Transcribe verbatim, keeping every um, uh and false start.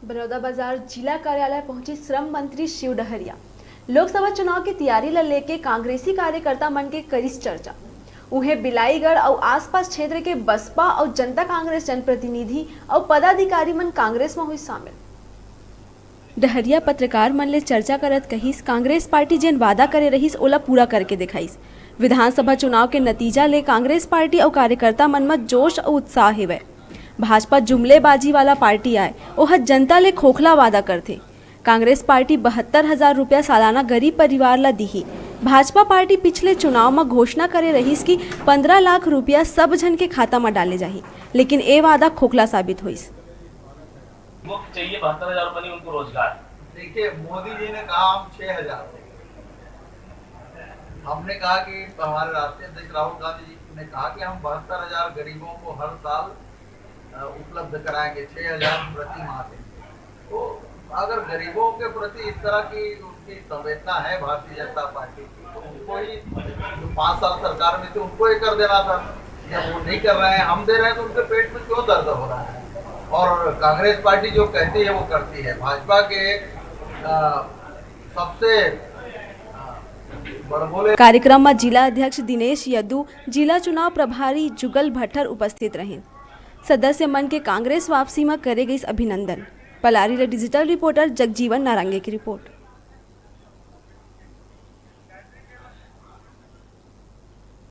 बलौदाबाजार जिला कार्यालय पहुंची श्रम मंत्री शिव डहरिया। लोकसभा चुनाव के तैयारी ल लेके कांग्रेसी कार्यकर्ता मन के करिस चर्चा। उहें बिलाईगढ़ अउ आसपास क्षेत्र के बसपा अउ जनता कांग्रेस जनप्रतिनिधि अउ पदाधिकारी मन कांग्रेस म हुई शामिल। डहरिया पत्रकार मन ले चर्चा करत कहिस, कांग्रेस पार्टी जेन वादा करे रहिस, ओला पूरा करके दिखाइस। विधानसभा चुनाव के नतीजा ले कांग्रेस पार्टी अउ कार्यकर्ता मन म जोश अउ उत्साह हेवय। भाजपा जुमलेबाजी वाला पार्टी आय, ओह जनता ले खोखला वादा करथे। कांग्रेस पार्टी बहत्तर हजार रुपया सालाना गरीब परिवार ला दिही। भाजपा पार्टी पिछले चुनाव म घोषणा करे रहिस कि पंद्रह लाख रुपया सब झन के खाता म डाले जाही, लेकिन ए वादा खोखला साबित होइस। वो चाहिए बहत्तर हजार रुपये, नहीं उनको रोजगार। देखिए, मोदी जी ने कहा हम छह हजार देंगे। हमने कहा कि हमारे राष्ट्रीय अध्यक्ष राहुल गांधी जी ने कहा कि हम बहत्तर हजार गरीबों को हर साल, अ, उपलब्ध कराएंगे, छह हजार प्रति माह देंगे। तो अगर गरीबों के प्रति इस तरह की उनकी संवेदना है भारतीय जनता पार्टी की, तो उनको ही, जो पाँच साल सरकार में थे, उनको ये कर देना था। जब वो नहीं कर रहे हैं, हम दे रहे हैं, तो उनके पेट में क्यों दर्द हो रहा है? और कांग्रेस पार्टी जो कहती है, वो करती है। भाजपा के, अ, सबसे, अ, बड़बोले कार्यक्रम म जिला अध्यक्ष दिनेश यदु, जिला चुनाव प्रभारी जुगल भट्टर उपस्थित रहिन। सदस्य मन के कांग्रेस वापसी म करे गइस अभिनंदन। पलारी ले डिजिटल रिपोर्टर जगजीवन नारंगे की रिपोर्ट।